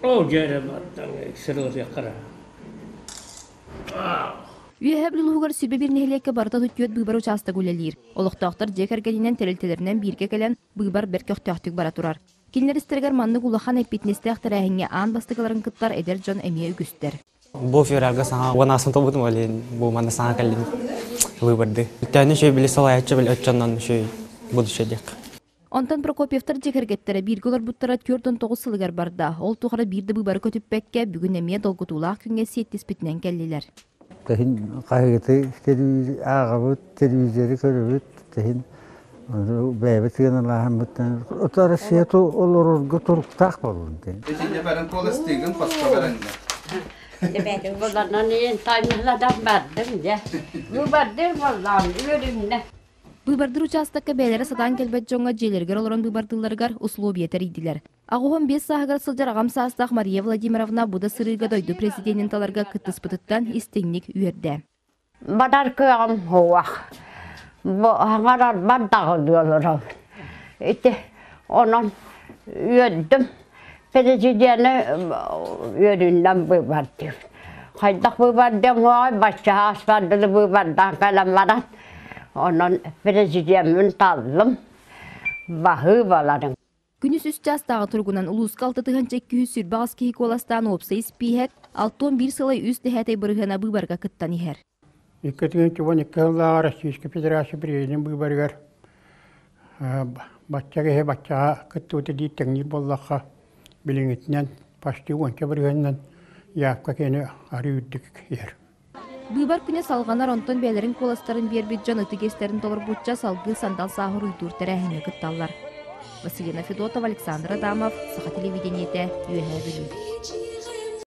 Ол дьиэрэ баттаҥ сырылатыаххара. Үөһээ Бүлүү улууһугар сүбэ биир нэһилиэккэ барыта 34 быыбар учаастага үлэлиир. Олохтоохтор дьиэ кэргэнинэн, тэрилтэлэринэн бииргэ кэлэн, быыбар бэрт көхтөөхтүк бара турар. Кинилэр истэригэр маннык улахан эппиэтинэстээх тэрээһиҥҥэ аан бастакыларын кыттар эдэр дьон эмиэ үгүстэр. Бу февральга саҥа уон аасын толбутум ол иһин бу манна саҥа кэллим выборды. Үттээнэ үчүгэй били салайааччы били оччоннон үчүгэй будущее диэххэ. Онтон Прокопьевтар дьиэ кэргэттэрэ бииргэ олорбуттара 49 сылыгар барда. Ол тухары биир да быыбары көтүппэккэ, бүгүн эмиэ долгутуулаах күҥҥэ сиэттиспитинэн кэллилэр. Тэһин хаһыаты ааҕабыт, телевизоры көрөбүт, тэһин бэйэбит сыаналааһыммыттан ото Россия олорорго туруктаах буоллун диэн. Итиннэ баран куоластыыгын хоско баранна. Дебетин буланан иин таймыладан бардым дьэ. Бардым боллаам үөрүннэ. Быыбардыр учаастакка бэйэлэрэ сатаан кэлбэт дьоҥҥо дьиэлэригэр олорон быыбардыылларыгар условия тэрийдилэр. 85 сааһыгар сылдьар аҕам саастаах Мария Владимировна бу да сырыыга дойду президенин таларга кыттыспытыттан истиҥник үөрдэ. Барар кыаҕым суох. Бу хаҥарарбар даҕылыы олоробун. Ити онон үөрдүм. Президени үөрүүнэн быыбардыым. Хайдах быыбардыам уоҕай бачча ааспар дылы быыбардаан кэлэн баран, онон президеммин таллым. Баһыыбаларым. Күнүс үс чаастааҕы туругунан улууска 6228 киһи куоластаан уопсай испииһэк 61 сылай үс дэһээтэй бырыһыана быыбарга кыттан иһэр. 2012 сыллааҕы Российскай Федерация президент быыбарыгар бачча киһи баччаҕа кыттыбыта диир тэҥниир буоллахха, билиҥҥитинэн почти уонча бырыһыанынан явка киэнэ арыы үрдүк иһэр. Быыбар күнэ салҕанар, онтон бэйэлэрин куоластарын биэрбит дьон ытык иэстэрин толорбучча салгыы сандал сааһы уруйдуур тэрээһиҥҥэ кытталлар. Василина Федотова, Александр Адамов, Саха телевидениетэ, Үөһээ Бүлүү.